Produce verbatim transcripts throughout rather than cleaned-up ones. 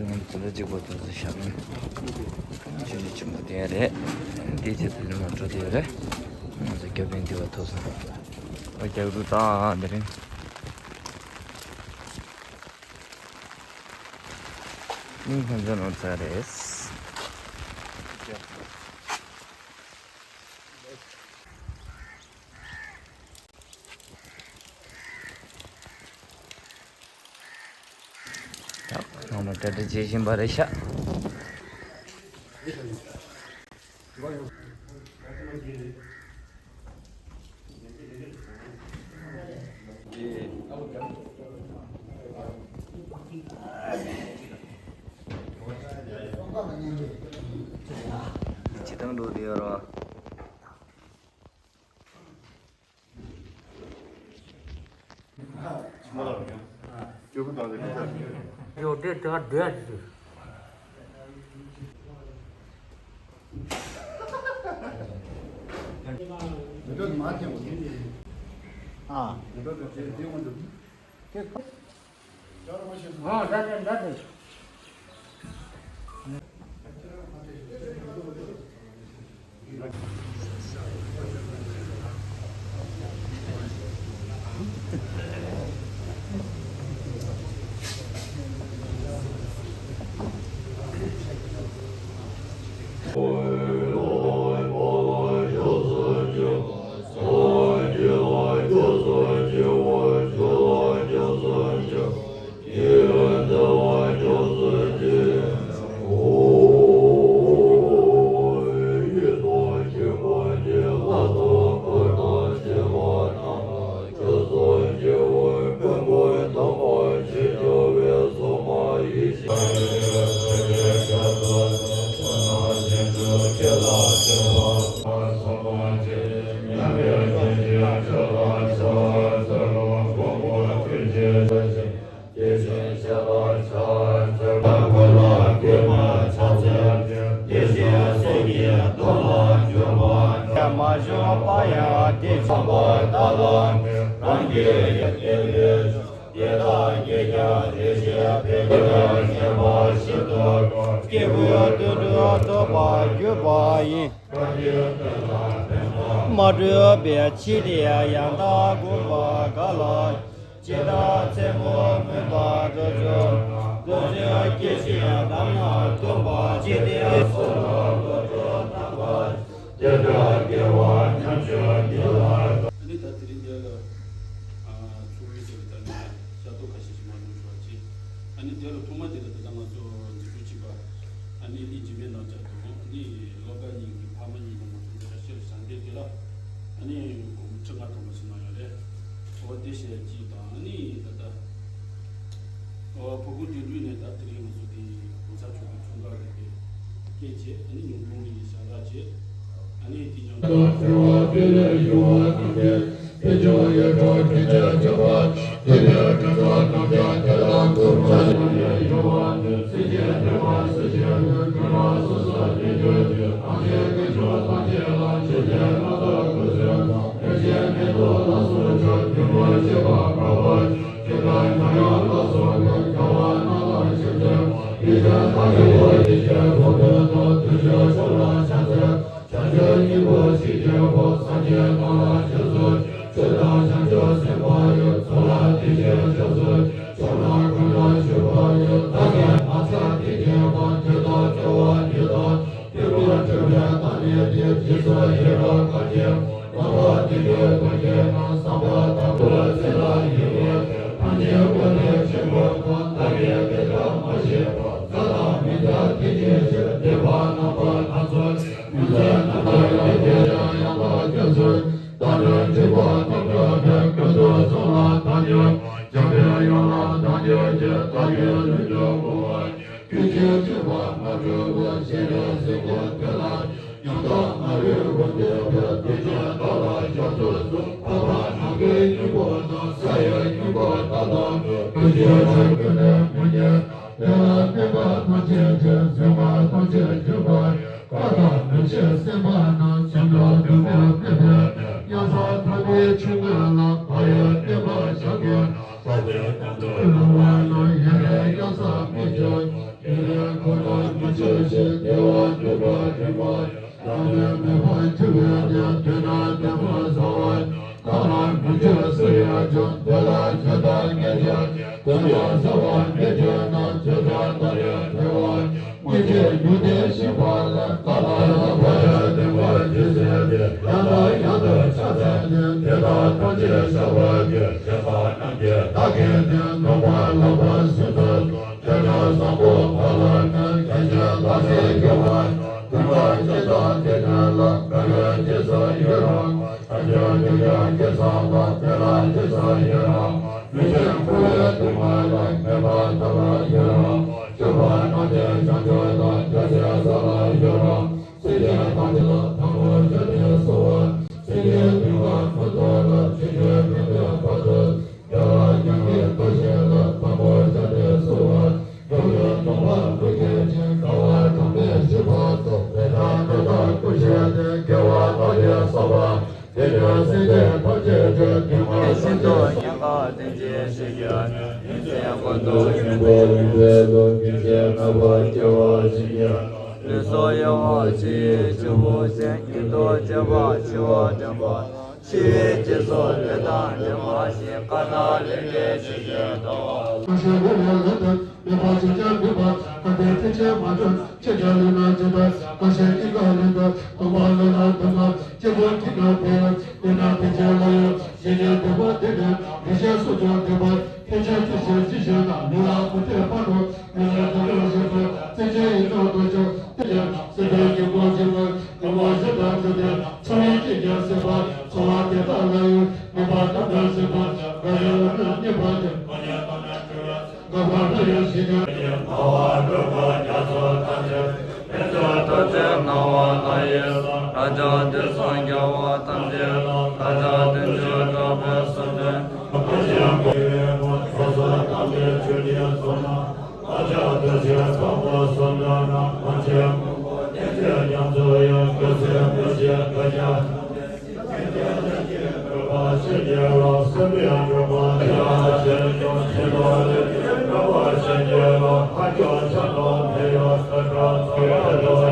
ང་ཚོ་ལ་གཅིག་པོ་ཐོག་ཏུ་ཞབས་ནས་ཆུ་ནི་ཆུ་མོ་དེ་རེད། དེ་རྗེས་དེ་ནི་མ་འགྲོ་དེ་རེད། ང་ཚོ་རྒྱབ་རིང་དེ་བ་ཐོག་སོང་། ཨོ་རྒྱག་རུ་དང་དེ་རིང་། ནིང་ཁོང་ཚོ་ནང་ཚ་རེད། ད་ནང་ལ་གྲ་སྒྲིག་བྱེད་བཞིན་པ་རེད་ཤག་ཇི་ལྟར་འགྲོ་དེ་ཡོད་རོགས། མ་གྲུབ་པའི་ཕྱིར་ཡང་དག་བསྒོམ་པ་ག་ལ། ཇི་ལྟར་མཚན་མོ་མུན་པ་དག་ཚུལ། རྡུལ་ཚོན་སྐྱེ་ཤི་འདམ་ལ་ཐུག་པ་ཇི་ལྟར་སོ་སོར་བློ་གྲོས་དམ་པ། དེ་འདྲ་དགེ་བ་ཉམས་བཅོས་འདི་ལ། ཨ་ནི་ད་དེ་རིང་འདིར་ལ་ཚོགས་ཡུལ་ཟེར་བའི་ཐད་ནས་ཤ་རྡོག་ཁ་ཤས་ཤིག་མ་འགྲོ་ཆོག་ཅིག་ཨ་ནི་དེ་ལ་ཐོག་མ་དེ་ལ་ད་ལྟ་ང་ཚོ་འཛིན་གྲོགས་གཅིག་པ་ཨ་ནི་ལི་འཇིགས་མེད་རྣམ་རྒྱལ་དང་ཨ་ནི་བློ་དགའ་གཉིས་ཀྱི་ཕ་མ་གཉིས་དང་ང་ཚོ་འདི་ལ་ཤེར་ཞལ་འདེབས་དེ་ལ་ཨ་ནི་སྒོར་མོ་ཁྲི་ལྔ་ཐམ་པ་ཞིག་གནང་ཡོད་རེད། འོ་དེ་བཤད་ཅིག་དང་ཨ་ནི་ད་ལྟ་ཨོ་ཕུ་གུ་དོན་གྲུབ་ནས་ད་དེ་རིང་ང་ཚོ་དེ་གོང་ས་མཆོག་གི་འཁྲུངས་སྐར་གྱི་དེ་སྐད་བྱས་ཨ་ནི་ཉུང་གུང་གི་ཞལ་ལག་བྱས་ཨ་ནི་དེ་ཉམས། ལྷ་ལས་སྣང་དུ་ལྷ་བ་ལ། ཡུལ་ལས་གཡང་ས་མི་འབྱུང་། ཡུལ་ལས་འཁོར་ལོ་མི་འབྱུང་ཞིང་། བདེ་བ་འགྲུབ་པ་རིམ་པ། བླ་ན་མེད་པ་འཆི་བའི་གནས། དེ་ན་བདེ་བ་བཟའ་བ། བདག་ལ་མི་འབྱུང་སུ་ཡང་འབྱུང་། དེ་ལ་ཆོས་བདག་ངས་ཀྱང་། དེ་ཡང་བཟའ་བ་མི་འབྱུང་ན། ཆོས་བདག་ལྟར་ཡང་བདེ་བ། སྔོན་ཆད་མྱོང་ལྡན་ཞིག་པ་ལ། བདག་ལ་བཟའ་བ་ཡང་བདེ་བར་འབྱུང་ཟེར་ཏེ། ཡང་དང་ཡང་དུ་ཕྱག་འཚལ་ཏེ། དེ་དག་ཐམས་ཅད་བཤགས་པར་བགྱི། ཞེས་པ་རྣམས་ཀྱིས་བདག་གི་དོན། ནོངས་པ་ལགས་པར་གཟིགས་སུ་གསོལ། དེ་ནས་བཟང་པོ་བདག་ལ་ཕན། གལ་ཆེན་ལག་ལེན་རྒྱུ་བ། ཀུན་དགའ་ཅན་དང་དེ་ཉིད་ལ། དགའ་བའི་རྗེས་སུ་ཡི་རང་། ཐབས་ཀྱང་ཉེས་སྐྱོན་ཀུན་སེལ་བ། དེ་ལ་རྗེས་སུ་ཡི་རང་། མི་མཁྱེན་འཁོར་བའི་སྡུག་བསྔལ་ལས། ངེས་པར་ཐར་བར་ཡི་རང་། སྤྱོད་པ་རྣམས་ཀྱང་བྱང་ཆུབ་ཐབས། སྐྱོ་ཤས་བསགས་ལ་ཡི་རང་། སེམས་ཅན་ཐམས་ཅད་ལ་དང་པོར་བྱོན་ནས་གསོལ་བ། སེམས་ཅན་སྡུག་བསྔལ་ཀུན་སེལ་ལ། ཆོས་སྤྱོད་འགྲོ་དོན་བར་དུ། བདེ་བ་མྱང་བའི་ཐབས་ཤེས་ལ། དང་པོར་བྱོན་ནས་གསོལ་བ། འགྲོ་བའི་སྡུག་བསྔལ་ཀུན་སེལ་ཞིང་། དགའ་བ་གྲངས་མེད་བཞི་པ་སྩོལ། ལས་དང་ལུས་དང་ཀུན་ཤེས་ཏེ། དགེ་བ་རྣམས་ཀྱིས་བསགས་པ། དེ་ནས་སེམས་ཅན་ཐམས་ཅད་ཀྱི། སྡུག་བསྔལ་ཤིན་ཏུ་ཉེན་པ་དེ་ཅི་ཞིག་ཡོད་ན། ཉིན་མཚན་ཀུན་ཏུ་ཉམ་པོ་ལེན་པའི་བློ། ཉིན་མཚན་རྣམ་པར་སྐྱེ་བ་ཞིག་ཡོད་ན། ལུས་སྲོག་གཡོ་བ་ཕྱི་ཡི་ཆུ་བུར་བཞིན། ཉིད་དུ་བྱེད་པ་འཆི་བ་འདྲེན་པ། འཆི་བའི་རྗེས་སུ་ལུས་དང་ལྡན་པ་ཞིག །བཀའ་ལྟར་ལེགས་པའི་ཆོས་ཀྱི་ལྟ་བ། ཀུན་ཤེས་ལུས་ལས་ལུས་དང་མེད་པ་ཅིས་ཀྱང་མིན་པ། གལ་ཏེ་དེ་ཕྱིར་མ་གྲུབ་ཕྱིར་ཀྱང་ལུས་ན་ཇི་ལྟར། ཀུན་ཤེས་སྐྱེ་འགག་ལུས་དང་སྟོང་པ། ལུས་ལ་སྡུག་བསྔལ་སྐྱེ་བ་སྐྱེ་འགག་དེ། ལུས་ན་དེ་ཕྱིར་ལ་ཡང་ཞེན་ནས་སྡུག་པ་དེ་ནི། ལུས་ཤེས་སུ་ཀྱང་སྡུག་པ། དེ་ཕྱིར་དེ་ཕྱིར་ཅི་ཞིག་ན། ལུས་ལ་མུ་སྟེགས་པ་དང་། ལུས་ལ་སྡུག་བསྔལ་ཞེས་པ། རྩེ་གཅིག་ཡིན་ནོ་ལྟོས་ཤིག །དེ་ཕྱིར་སྲིད་པའི་སྙིང་པོ་འབྱུང་བའི། ཉོན་མོངས་ཞེ་སྡང་ཆུ་དེ་ཚོར་བའི་རྐྱེན་ཀྱང་སྲིད་པ། ཚོར་བ་དེ་དག་ལ་ཡང་ངེས་པ་དང་ལྡན་ཞིང་དང་། འགག་ཡང་རྙེད་པ་དེ། འགག་པ་ལ་ཡང་ཞེན་ཀྱང་། སྣང་བ་སྒྲོལ་མ་རྒྱ་མཚོ་ཐམས་ཅད། ཕན་ཚུན་ཐུགས་བརྩེ་སྣང་བ་དང་ཡིན་ལ། རབ་འབྱམས་དུས་གསུམ་རྒྱལ་བ་ཐམས་ཅད་ལ། བདག་ཅག་དོན་བྱེད་གྲགས་པའི་སེམས་ཅན། ཐམས་ཅད་ཀུན་ཡོད་མོད། སོ་སོ་ཐམས་ཅད་ཆོས་ཉིད་གསུངས་ན། བདག་ཅག་དོན་བྱེད་གྲགས་པ་སེམས་ཅན་རྣམས། ཐམས་ཅད་ཀུན་པོ་སྟེ་ཚེ་རྒྱ་མཚོ་ཡི། ཀུན་སེལ་ཀུན་གཞི་བཀའ་རྒྱ། སེམས་ཅན་ཐམས་ཅད་སྒྲོལ་བར་བྱེད་ཀྱི་ལ། སེམས་ཅན་སྒྲོལ་མ་ཐམས་ཅད་ཀྱང་། ཆེ་ལ་ལས་ཀྱི་སྒྲོལ་བར་བྱེད་ཀྱི་ལ། ཧ་ཅང་ཆ་ལ་མེ་ཡ་སྐད་གྲགས་ཚངས་པའི་ལ།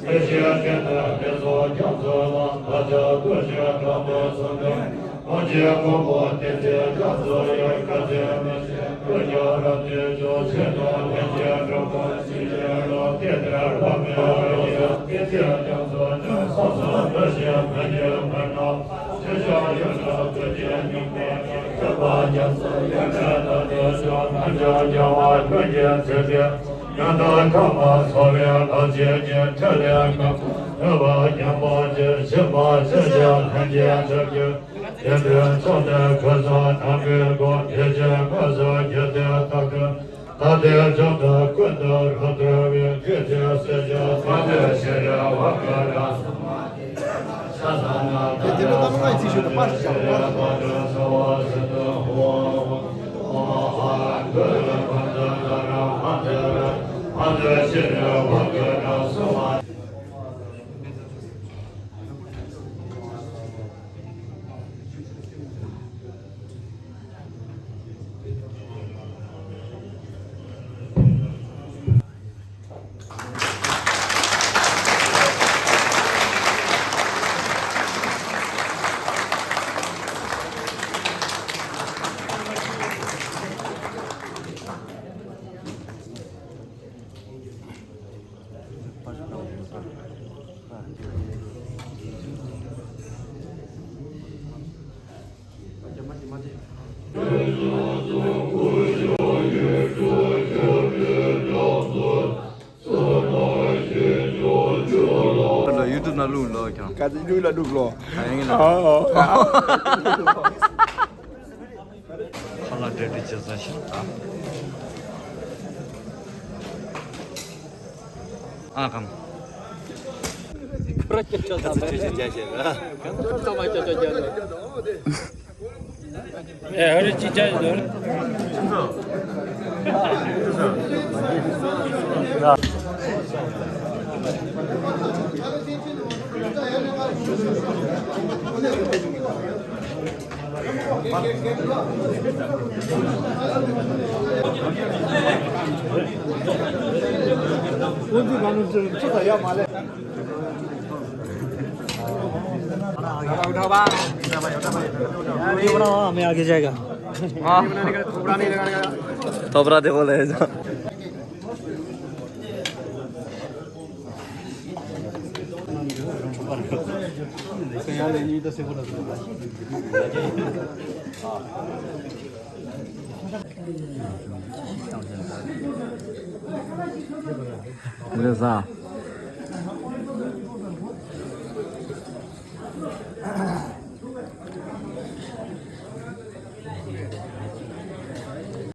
ཡེ་ཤེས་སྤྲིན་དང་ལྷ་ཚོགས་རྒྱ་མཚོ་ལ། བདག་ཅག་དོན་བྱེད་གྲགས་པའི་སེམས་ཅན། ཐམས་ཅད་ཀུན་པོ་སྟེ་ཚེ་རྒྱ་མཚོ་ཡི། ཀུན་སེལ་མི་ཤེས་ཀུན་ཀྱང་རབ་ཏུ་འཇོམས། ཆེ་ལ་ལས་ཀྱི་སྒྲོལ་མ་བྱེད་ཀྱི་ལ། དེ་ལྟར་བླ་མེད་རིགས་ཀྱི་སྟེ་ཚེ་རྒྱ་མཚོ་ནི། སོ་སོར་འདུ་ཤེས་མི་དགེ་བ་རྣམས། ཆོས་སྐྱོང་ཡུལ་དུ་བསྐུལ་ཏེ་སྙོམས་པར་འཇུག །སྒྲོལ་མ་རྒྱ་མཚོ་ཡི། ལས་དང་ལས་བྱུང་རྣམས་ཀྱང་། རྒྱལ་བ་ཀུན་གྱི་མཚན་ལྡན། ཡང་དག་ཁམས་པ་ཚོགས་པའི་ལྷ་བཅས་ཀྱིས། ཕྲིན་ལས་གང་ཐོས་པ་མཉམ་པར་བརྗོད། ཕྱི་མ་ཕྱིན་ཆད་ལྷན་ཅིག་འགྲུབ་ཀྱི། དེ་འདྲའི་ཕྱོགས་ནས་ཁུར་ཚོས་ནམ་མཁའི་སྒོ། ཡེ་ཤེས་དངོས་སུ་རྒྱུད་དུ་བཏབ་སྟེ། ད་ལྟའི་བྱང་ཆུབ་ཀུན་ཏུ་རབ་གྲོལ་བའི། ཁྱེད་ཀྱི་སྲས་ཀྱང་ཐུགས་རྗེ་ཆེ་ཡང་བ་ག་ར། དེ་དེ་ལ་ལྟ་མ་ང་ཡི་ཚིག་ཞུ་དང་མ་ཞུ་ཞུ་བ། ཡུ་ཊུབ་ནང་བླུགས་ལོ་ཀྱང་། ག་ཚོད་བླུགས་ལ་བླུགས་ལོ། ཨ་ཡིན་ལ། ཨ་ཨ། ཁ་ལག་འབྲེལ་འདྲིས་བྱེད་ས་ཞིག་ཨ། ཨ་ཀམ། ཁོ་ར་སྐད་ཆ་ད་ཚོད་ཆོས་ཆོས་རྒྱ་བཤད་ར། ཁོ་ཚོ་མ་ཆོས་ཆོས་རྒྱ་ལ། ཨེ་ཧ་རི་ཅི་ཆ་ཡོད། ये बनाओ, हमें आगे जाएगा। हाँ। थोपड़ा दे बोले।